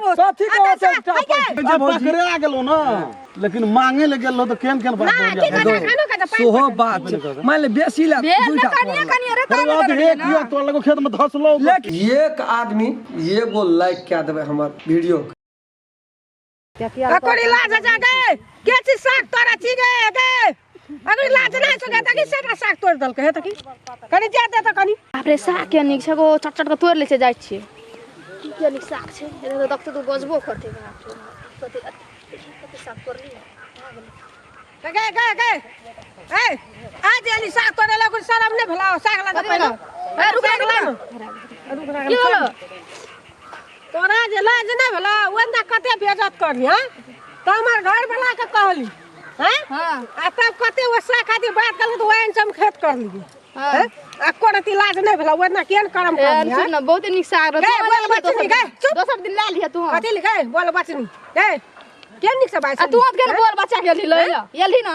देबो। कथी के आ ओते तऽ एकटा है गे। पैसा आ पकड़ा गेलो ना, लेकिन मांगे ले गेल तो केन केन बात ना, बोल की करै खानो के तऽ पानि सोहो पकड़। बात छै मान ले बेसी ला भेल ने दूटा कनिए पड़ल। कनिए रे फिर ताने बात देने हे रहियै किया ना। तोर लगो खेत में धसलो। लेकिन एक आदमी एगो लाइक कए देबै हमर वीडियो के। अकरी लाज जा गे, के छी साग तोरा छी गे गे। अकरी लाज नहि छौ गे, तकी सेटा साग तोड़ि देलकै हे तकी। कनि जा दे तऽ कनि। बाप रे, साग के नीक छै गो, चट चट के तोड़ि लै छै। जाइ छियै की के नीक साग छै। एना तऽ देखतै तऽ गजबो करतै। बाप रे बाप, कते कते साग तोड़लियै। गे गे गे, ए आज एली साग तोड़े ला, कोई शरम नहि भेलौ साग ला? कथी पहिले भेलौ? ए, रुक, साग रुक, ला रुक। न। रुक, की भेलौ? तोरा जे लाज नहि भेलौ, ओना कते बेइज्जत करली? हँ, तऽ हमर घर वाला के कहली? हँ। हाँ। आ तब कते ओ साग खातिर बात करली तऽ ओहन से हम खेत करली। हाँ। हँ? आ कोरती लाज नहि भेलौ, ओना केहन करम ए, करली? सुन न, बहुत नीक साग रहौ। गे, तू बोल लए लिहे बचनी, दोसर गे, दिन। चुप। दोसर दिन लए लिहे तू। कथी लिखे बोल बचनी? ए केहन नीक से बाजै आ तू केहन बोल बच्चा के एलही लए एलही ना?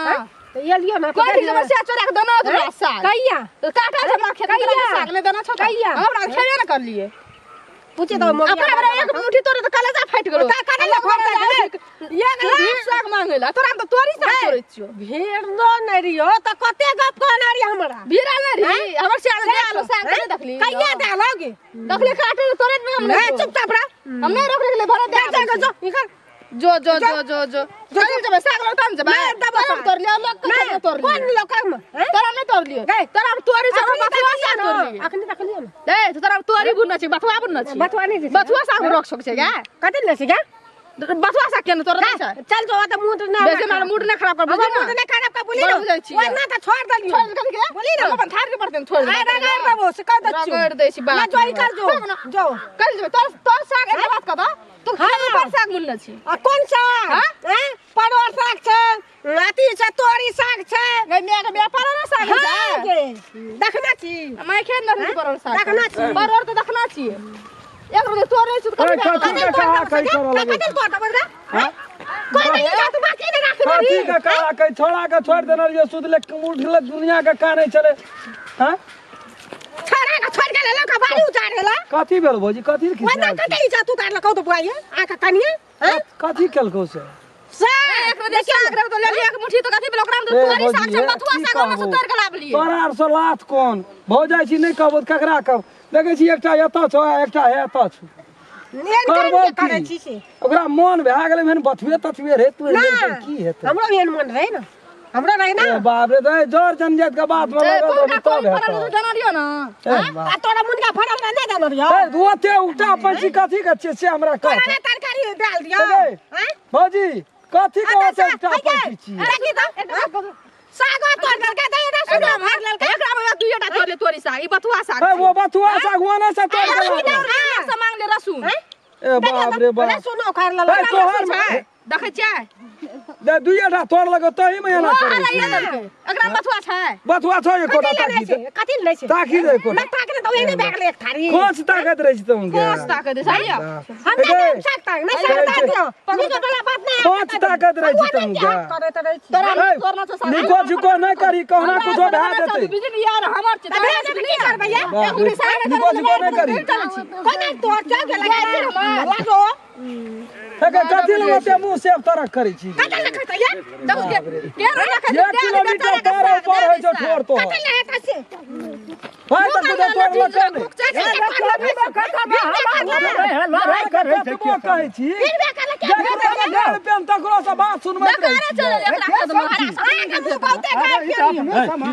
तऽ एलियो ना। कोन ठीक समस्या चोरा के देना तोरा साग? कहिया? तो काटा छै हमरा खेत में कहिया? साग नहि देना छौ तऽ। कहिया? हम हमरा खेबे ने करलिए। पूछे तऽ मम्मी अपना हमरा एक मुट्ठी तोरे तऽ कलेजा फाटि गेलो। ता काटे ला फाटि गेलै। एक लाख साग मांगे ला तोरा, हम तऽ तोरी साग तोड़ै छियौ। भीड़ नो नहि रहियो तऽ कते गप कहने रहियै हमरा? भीड़ा नहि रही हमर साग दे आलो, साग नहि देखली? कहिया देलौ गे? देखली काटे तोरे में हम नहीं नहीं। चुपचाप रह। हम नहीं रोक रखले भरा दे। जा जा जो निकल। जो जो जो जो जो चल जेबै साग लग तहन जेबै। नहि देबो तोरा हम साग। तोड़ लियौ, लोग के नहीं, तोड़ कोन लियौ। लोक में हैं? तोरा नहि तोड़ लियौ। गै। तोरा हम तोरी छै, हम अखनी बथुआ देखलियै साग ने, तोड़ लियौ। अखनी देखलियै ने। ए तो तोरा हम तोरी बुनने छी, बथुआ बुनने छी। बथुआ नहि छै। बथुआ साग रोक सक छै गे? कथी ले छै गे? बथुआ साग केना तोरा दै छै? चल जो तऽ मुंह तऽ नहि बेसी हमरा मूड नहि खराब कर, हमर बुझली मुंह ना? नहि खराब कर, बोली बड़ ना। बुझै छियै। ओना तऽ छोड़ देलियौ। छोड़ देलकै के? बोली ना। हम अपन थार के पड़तै, छोड़ आइ देबै। रगड़ देबो से कह दै छियौ। रगड़ दै छी बाप ना जो ई कर जो। रे। जो। कल जेबै तोर तोर साग। एक बात कह तू, हाँ। खाली पर साग बुनने छी? आ कोन साग? हाँ? हैं? परोर साग छै, अथी छै, तोरी साग छै। गै माय के माय, परोर साग हाँ छै? गे, देखने छी। मैं खेत नहीं परोर साग। देखना छी। परोर तऽ देखना छी, एक रोज तोड़े छी तऽ ए, कभी कथी के कहा कही करऽ लगै कथी तोड़ देबै रे? हाँ? कोई नहीं जात बाकी नहीं राखने कथी रही। के कहा कही? छोड़ा के छोड़ देने रहियै, सुतले उठले दुनिया के कानै छलै। हाँ? छोड़ा के छोड़ के लेलक बाड़ी उतारे ला। कथी भेल भौजी? कथी ओना खिसियाल कते छी? इज्जत उतार लकौ तऽ बुआइए आके कनिए? हैं? कथी केलकौ से? साग एक रोज साग रहे तो ले लिया एक मुट्ठी, तो कथी भेल ओकरा में? ए, तो तोरी साग भौजी, छै, ए, बथुआ की साग ओमे से कहबौ? तोड़ के लाबलिए। तोरा आर से लाथ कोन भऽ जाइ छी? नहि कहबौ तऽ ककरा कहब? देखै छी एकटा एतऽ छौ आ एकटा हे एतऽ छौ। एहन करबो काम के की? करै छी से? ओकरा मन भए गेलै भेन बथुए तथुए रे तोड़ि ना लेलकै, की हेतै? हमरो एहन मन रहै ने, हमरो रहै ने। ए बाप रे, तऽ जर जनजात के बात में ए, लगल कोन रहबी का तब कोन फड़ल हेतौ। देना दियो ना। ए बाप। आ तोरा मुनगा फड़ल रहे नहि देने रहियौ? ए, ओते उल्टा पैसी कथी के छियै से हमरा कह। तोरा नहि तरकारी डाल दियौ? ए, हैं? भौजी, कथी के आ ओते तऽ उल्टा है गे, पैसी छियै? देखी तऽ सागो तोड़ देलकै तऽ एना सुनो फाड़ लेलकै। एकरा में दुइटा तोड़ ले तोरी साग, ई बथुआ साग ए, छै। वो बथुआ साग ओने से तोड़ ए, देलक। हमरा से मांग ले रसून। हैं? ए बाप रे बाप। सुनो उखाड़ लेलक। ए, तोहर रसून छै? देखै छियै? दे दुइटा तोड़ लगो तही में एना ओ करै हरा छी। ये देलकै। एकरा में बथुआ छै? बथुआ छौ एकोटा? कथी ताकी ले दे छै? कथी ले छै? ताकी दे एकोटा। ना ताकने तऽ ओहने भए गेलै एक थारी। कोच ताकत रहै छी तुम के? कोस ताकै दे सही। हम नहि देब साग ताक, नहि साग ए, ताक दियौ। नीक वाला बात नहि। कोच ताकत रहै छी तुम के? करैत रहै छी। तोरा ए, तोड़ना छौ साग? निको झुको नहि करी, कहुना कुछो भए जेतै। बिजली यार हमर छै। तऽ भए जेतै, की करबै ये? बाप रे, निको झुको नहि करी। कोना तोड़ चल गेलै लागो। हे गे, कथी लए ओते मुँह से तरक करै छी? कतऽ लए खतै ये? तब के के रखै? 1 किलोमीटर तार ऊपर होइ छौ ठोर तोहर। कतऽ लए हेतै से? भाइ तऽ कुछो तोड़ लकै नहि। लड़ाइ करै छै। कतबो कहै छी फिर बे करलक। जकरा गाड़ पेन तकरो से बात सुनबैत रहै छी। अहाँके मुँह बहुते गाड़ की पेन यौ।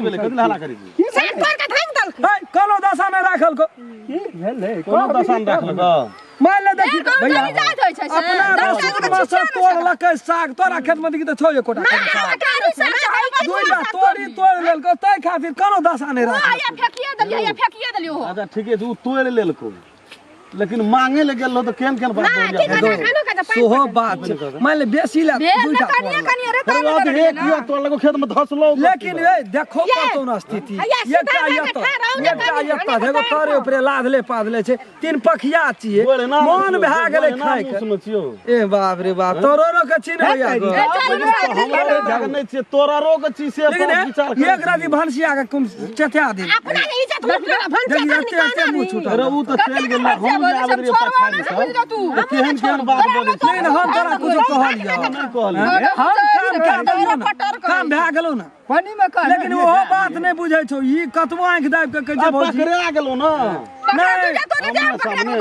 भेलै? कथी ला हल्ला करै छी? साग तोड़ के भांगि देलकै। है, कोनो दशा मे राखल को की भेलै? कोनो दशा मे राखलक? मान ले देखी भैया, अपना रसून में से तोड़ लकै साग। तोरा खेत में देखी तऽ छौ एकोटा साग? दुइटा तोड़ी तोड़ लेलको, ताहि खातिर कोनो दशा नहि राखल। अच्छा ठीके छै, ओ तोड़ि लेलको, लेकिन मांगे ले गेल रहो तऽ केहन केहन बात ना बोल की करै खानो के तऽ पानि सोहो बात छै, मान ले बेसी ला दुइटा तोड़लक। फिर बात हे किया तोड़ लगो खेत में धसलो? लेकिन ए देखो पड़तौ न स्थिति। हैया, एकटा सीधा भए एतऽ के ठाढ़ रहू ने एकटा कनि, एतऽ खाना एगो के तरे ऊपरे लादले पादले छै, तीन पखिया छियै। बोल ना। मन भए गेलै खाय के। सुनै छियौ? ए बाप रे बाप, तोरो के चिन्ह भैया गो। हमरा नहि छियै, तोरा रो के छी से लेकिन पर विचार कर। एक राति भनसिया के कुम चचा दे। अपना के इज्जत लूट लेला भनसिया। देखी एते एते मुँह छूटल। अरे उ तऽ चलि गेल, हम नहि बजै आबैत छै रहियै छोड़वा पछाड़ी नहि सँ। बुझि तू तऽ केहन केहन बात बजै छै नहि नहि हम तोरा कुछो कहलियौ नहि कहलियै हम काम कए देलियौ ने काम भए गेलौ ने पानी में कह लेकिन ओहो बात नहि बुझै छौ ई कतबो आँखि दाबि कऽ कहै छै भौजी पकड़ा गेलौ ने नहि हमरा सामने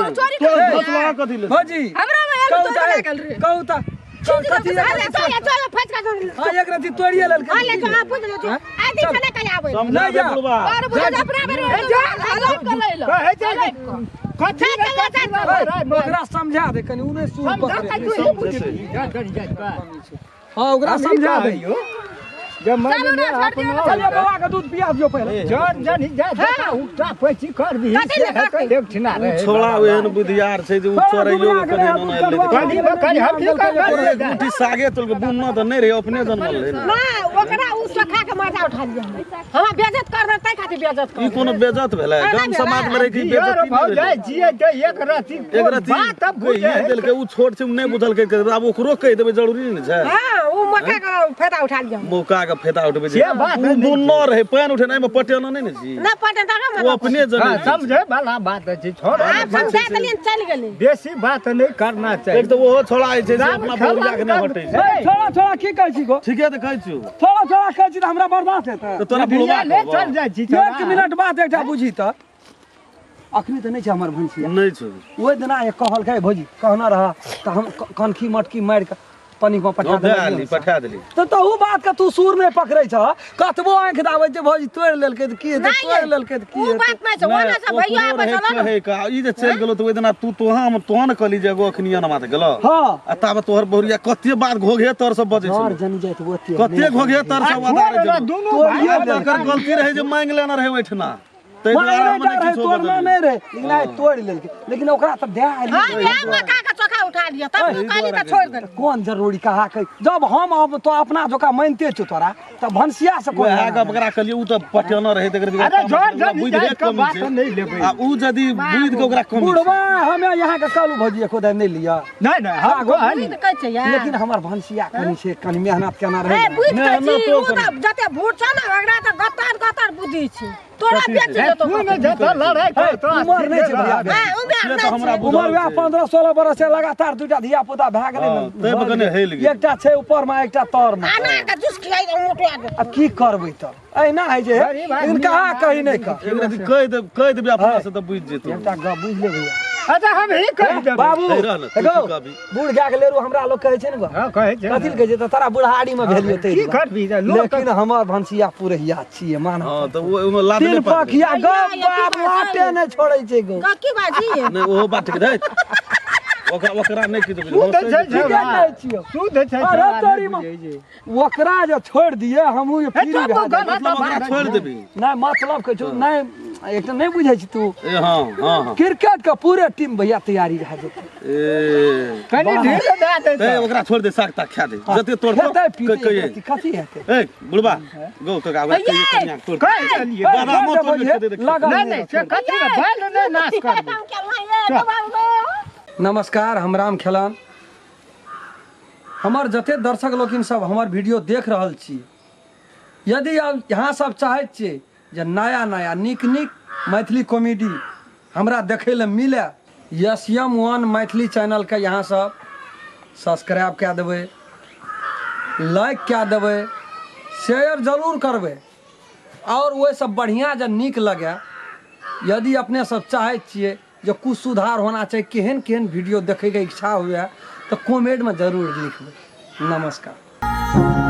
तोर घोसला कथी ले भौजी हमरा में आयल कहू तोड़ तऽ लगा गेल रे कहू तऽ कहू कथी एक अरे रत्ती चल चल फटका हाँ एक रत्ती तोड़िए लेलकै हां ले जो हां बुझ ले जो आ दिन से नहीं कहीं आवे समझा नहि दे जा। बुढ़बा और बुझ अपना बेर अलग कर लैलो कहै छै कथी रे कथी रे लड़ाइ मार। ओकरा समझा दे कनि उ नहि सुर समझा पकड़े तऽ तू ही बुझबही। जा जा जा जा। हाँ ओकरा हम ही समझा दे कहलियौ जे मानि चलू ले ना, छोड़ दियौ ना, अपना चलिए बौआ के दूध पिया दियौ पहिले जन जन जा जा उठा पैची कर दी कथी से ले हेतै एक ठिना उ रहे छोड़ा ओहन बुधियार छै जे उ चोरैयो के कनि दूध नहि ले कटवा कनी में कनी हम की कर एक मुट्ठी सागे तोल के बुनना तऽ नहि रहै अपने जनमल रहै ने ना ओकरा उ सोखा के मजा उठा लिया हमरा बेइज्जत कर दे तै खातिर बेइज्जत ई कर कोनो बेजत भेलै गाम समाज मे रहै कि यार बेजती भौ नहि जाय भेलै जिए ते एक रति एक रति बात अब बुझे कहिए देलकै उ छोट छै उ नहि बुझलकै आब ओकरो कहि देबै जरूरी नहि छै हां उ मौका के फायदा उठा लिया मौका के फायदा उठबै छै से बात उ नहि बुनना रहै पानि उठे एहिमे पटेना नहि ने छी ना पटे तक उ अपने जनै हाँ, छै समझे वाला बात अछि छोड़ आप समझा देलियन चल गेली बेसी बात नहीं करना एक चाहिए तऽ ओहो छोड़ा जे छै से राम अपना खेला बहुरिया के नहि हटै छै ए, छोड़ा छोड़ा की कहै छी गो ठीके तऽ कहै छियौ थोड़ा थोड़ा कहै छी तऽ हमरा बर्दाश्त हेतै तऽ तोरा बुढ़वा ले कहबौ। चल जाइ छी एक मिनट बाद एकटा बुझी तऽ अखनी तऽ नहि छै हमर भैंसिया नहि छौ ओहि दिना एक कहलकै भौजी कहना रह तऽ हम कनखी मटकी मारि कऽ पनी मे पठा हम दए देलियै आली पठा देली तऽ तहू बात के तू सुर नहि पकड़ै छह कतबो आँखि दाबै छै भौजी तोड़ि लेलकै तऽ की हेतै नहीं तोड़ि लेलकै तऽ की उ हेतै बात नहीं छै ओना से भैया ओकरो आबै रहै छल कहै का ई जे चलि गेलो तऽ ओहि दिना तू तोहा हम तोहा ने कहली जे एगो अखनी अनमा तऽ गेलो हँ आ ताबे तोहर बहुरिया कते बात घोघे तर सब बजै घर छलै जनी जाइत ओते कते घोघे तर सब अदारे छोड़ गेलो दुनू तोड़िए भाई देलकै। एकर गलती रहै जे मांगि लेना रहै ओहिठिना ताहि दुआरे मारने हम जा नहि रहै किछो तोड़ना बजलियै नहि रहै लेकिन आइ तोड़ि लेलकै लेकिन ओकरा तऽ दए हां एलियै वएह मौका के चोखा उठा लिया तब तू कहली तऽ छोड़ देली कोन जरूरी कहा के जब हम अब तो अपना जोका मानिते छौ तोरा तऽ भनसिया से कोन वएह लेना गप ओकरा कहलियै उ तऽ पटेना रहै तकर अरे जोर जोर बुद्धि जाय के कमी बात छै नहीं लेबै आ उ यदि बुद्धि के ओकरा कमी छै बुढ़वा हमे यहाँ के कहलू भौजी एको दाइ नहि लिअ नहीं नहीं हम कहली बुझि कहै छै यार लेकिन हमर भनसिया कनि छै कनि मेहनत केना ए रहै बुझि नहि, कहै नहि, छी तो उ तऽ जते भूत छ ने ओकरा तऽ गतर गतर बुद्धि छै तोरा बेच देतो तू ने जत लड़ाई कर तो उमर नहि छै भैया हां उमेर से तऽ नहि हमरा छै बुझल उमर वएह छै। 15 16 बरस से लगातार दूटा धिया पुता भए गेलै हँ, ने ताहि पर कनि हेल गेल। एकटा छै ऊपर मे एकटा तर मे अनार के जूस खियाइ दे मोटो आगे आब की करबै तऽ एहिना होइ छै गरीब आदमी लेकिन कहाँ कही नहि कह एक रति कहि देब कहि देबी अपना से तऽ बुझि जेतौ एकटा गप बुझि ले भैया अच्छा हम ही कहि देबै बाबू हे रह ने, तू देखो की कहबी? बूढ़ गाय के लेरू हमरा लोग कहै छै ने गो हां कहै छै कथी लए कहै छै तऽ तोरा बुढ़ारी मे भेलियो तै की दुआरे। करबी रे, लोक लेकिन हमर भनसिया पुरहिया छियै मान हँ तऽ ओ ओहिमे लादले तीन पड़लै। पखिया गप भैया, बाप की बात लाटे नहि छोड़ै छै गो की बाजी नहि ओहो बात ठीक रहै ओकरा ओकरा नहि किछो तू तऽ छै ठीके छौड़ा। कहै छियौ तू तऽ छै अरे छौड़ा, तोरी नहि माँ। बुझै छै। ओकरा जे छोड़ि दिए हमहूँ जे फ्री तू भए गलत जाइए। मतलब ओकरा छोड़ि देबी नहि मतलब कहै छौ नहि एक तऽ नहि बुझै छी तू ए हँ हँ हँ क्रिकेट के पूरे टीम भैया तैयारी भए जेतै ए कनि ढील दए दे ए ओकरा छोड़ि दे साग ताग खा दे जते तोड़ खेतै पीतै कथी हेतै ए बुढ़बा गौ काका ओकरा कहियो कनिया तोड़ कहि देलियै बादामो तोड़ के दे दे लगल नहि नहि से कथी रे, बैल नहि नाश करबै नमस्कार हम राम खेलान हमर जते दर्शक लोकिन सब हमर वीडियो देख रहल छी यदि अब यहाँ सब चाहैत छियै जे नया नया नीक नीक मैथिली कॉमेडी हमरा देखै लए मिले एस एम वन मैथिली चैनलके यहाँ सब सब्सक्राइब कए देबै लाइक कए देबै शेयर जरूर करबै आओर ओहिसँ बढ़िआँ जे नीक लगै यदि अपने सब चाहै छियै जे कुछ सुधार होना चाही केहन केहन वीडियो देखैके इच्छा हुए तऽ कमेंटमे जरूर लिखबै नमस्कार।